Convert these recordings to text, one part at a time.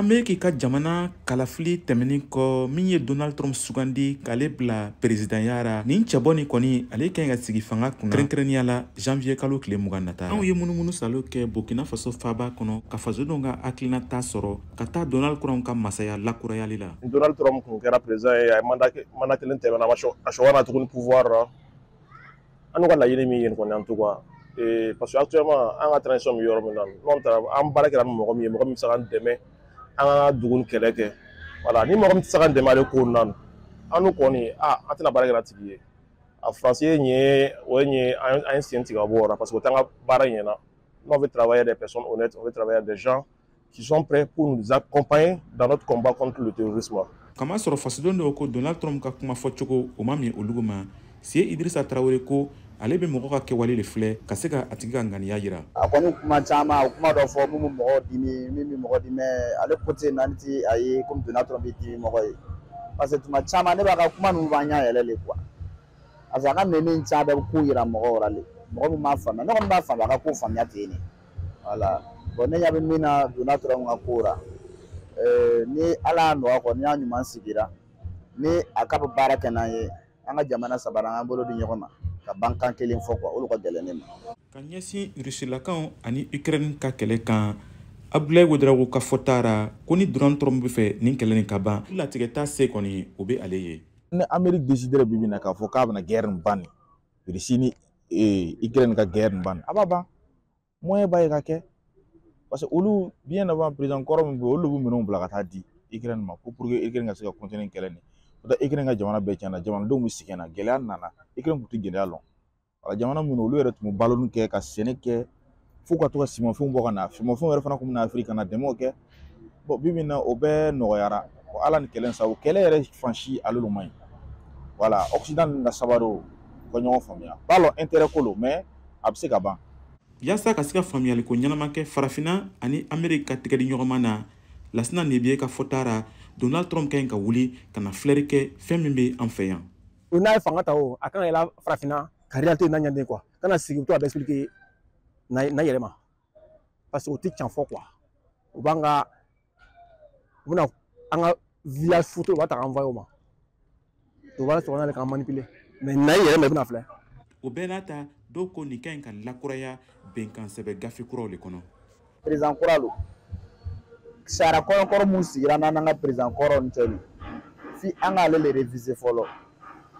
Ameriki ka jamana kalafili tɛmɛnin kɔ, min ye Donald Trump sugandi k'ale bila perezidanya ra, nin cɛbɔ nin kɔni, ale ka ɲi ka sigi fanga kunna, kɛrɛnkɛrɛnnenya la janvier kalo tile 20 nata. Anw ye munumunu salo kɛ Burkina Faso faaba kɔnɔ ka fasodenw ka hakilinata sɔrɔ ka taa Donald Trump ka masaya lakurayali la. Donald Trump kun kɛra président ye, a ye mandat kelen tɛmɛna, a sɔgɔra tuguni pouvoir la. An n'u ka laɲini min ye nin kɔni, en tout cas, parce que actuellement an ka transition bɛ yɔrɔ min na, n'an taara, an baara kɛra ni mɔgɔ min ye, mɔgɔ min bɛ se k'an dɛmɛ an ka dugu ni kɛlɛ kɛ, voilà, ni mɔgɔ min tɛ se k'an dɛmɛ ale ko ninnu na, an n'u kɔni, an tɛna baara kɛ n'a tigi ye. A Faransi ye nin ye, o ye nin ye, an ye sen tigɛ ka bɔ o la, parce que o t'an ka baara ɲɛna. Nous, on veut travailler des personnes honnêtes, on veut travailler des gens qui sont prêts pour nous accompagner dans notre combat contre le terrorisme. Kamasɔrɔ fasoden dɔw ko Donald Trump ka kuma fɔcogo, o ma min olugu ma. Sie Idrissa Traoré ko ale bɛ mɔgɔ ka kɛwale de filɛ ka se ka a tigi ka ŋaniya yira. A kɔni kuma caman, a kuma dɔ fɔ mun bɛ mɔgɔw dimi, min bɛ mɔgɔ dimi, ale côté na, ne ti a ye komi Donald Trump bɛ dimi mɔgɔ ye, parce que tuma caman ne b'a ka kuma ninnu b'an ɲɛ yɛlɛ le quoi, parce que a ka nɛni caman bɛɛ bɛ ko yira mɔgɔw la le, mɔgɔ min m'a faamuya, ne kɔni b'a faamuya, a ka ko faamuya ten de. Voilà. Bon, ne ɲɛ bɛ min na Donald Trump ka ko la, ni Ala y'a nɔgɔya kɔni, n'a ɲuman sigira, ni a ka bɛ baara kɛ n'an ye, an ka jamana saba, an k'an bolo di ɲɔgɔn ma ka ban kan kelen fɔ quoi, olu ka gɛlɛn ne ma. Ka ɲɛsin Rusilakaw ani Ukraine ka kɛlɛ kan, Abdoulaye Ouédraogo ka fɔta ra ko ni Donald Trump bɛ fɛ nin kɛlɛ nin ka ban, latigɛ t'a se kɔni, o bɛ ale ye. Ni Amérique décidera bi bi in na k'a fɔ k'a bɛna guerre nin ban, nin Russie ni Ukraine ka guerre nin ban, a b'a ban, moyen b'a ye ka kɛ, parce que olu, bien avant, président kɔrɔ min bɛ yen, olu de bɛ minɛnw bila ka taa di Ukraine ma ko pour que Ukraine ka se ka continuer kɛlɛ nin. N'o tɛ, Ukraine ka jamana bɛɛ tiɲɛna, jamanadenw bɛ sɛgɛn na, gɛlɛya nana. Ukraine tun tɛ gɛlɛya lɔn. Wala jamana minnu, olu yɛrɛ tun bɛ baloni kɛ ka sɛnɛ kɛ, fo ka to ka sumanfɛnw bɔ ka na, sumanfɛnw yɛrɛ fana tun bɛ na Afiriki ka na dɛmɛw kɛ. Bon, bi bi in na, o bɛɛ nɔgɔyara. Ala ni kɛlɛ sababu, kɛlɛ yɛrɛ fan si ale man ɲi. Wala Occident ninnu ka sabari, o ka ɲɔgɔn faamuya, b'a lɔn intérêt ko lo, mais a bɛ se ka ban. Yaasa ka se ka faamuyaliko ɲɛnama kɛ Farafinna ani Ameriki ka tigɛdi ɲɔgɔnma na, Lasina Nebiye ka fɔta ra, Donald Trump ka ɲi ka wuli ka na filɛri kɛ fɛn min bɛ an fɛ yan. N'a ye fanga ta, o a kan ka yɛlɛ Farafinna ka réalité n'a ɲɛden quoi, kana sigi to a bɛ expliquer na yɛrɛ ma, parce que o tɛ can fɔ quoi. U b'an ka, u bɛna an ka village photo, u b'a ta k'an envoyer o ma, o b'a sɔrɔ n'ale k'an manipuler, mais na yɛrɛ ma, i bɛna filɛ. O bɛɛ n'a ta, dɔw ko nin ka ɲi ka lakuraya bɛnkan sɛbɛn gafe kuraw de kɔnɔ. Président kura lo, sariya kɔrɔ mun sigira n'an ka président kɔrɔ nin cɛ nin, fi an k'ale le réviser fɔlɔ,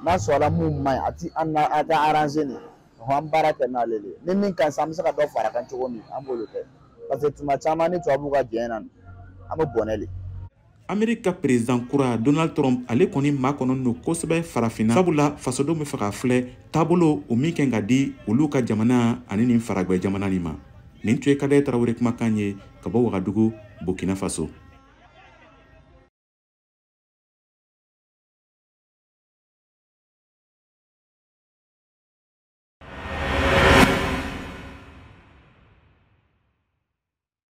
n'a sɔrɔla mun man ɲi, a ti an na, a tɛ arranger nin, an baara kɛ n'ale le, ni min ka ɲi sisan, an bɛ se ka dɔ fara a kan cogo min, an b'olu kɛ, parce que tuma caman ni tubabuw ka jɛn na, an bɛ bɔnɛ le. Ameriki ka président kura Donald Trump, ale kɔni makɔnɔ don kosɛbɛ Farafinna, sabula fasodenw bɛ fɛ ka filɛ taabolo o min kɛ ka di olu ka jamana ani nin faragwɛ jamana nin ma. Nin tun ye Kadɛ Tarawele kumakan ye ka bɔ Wagadugu, Burkina Faso.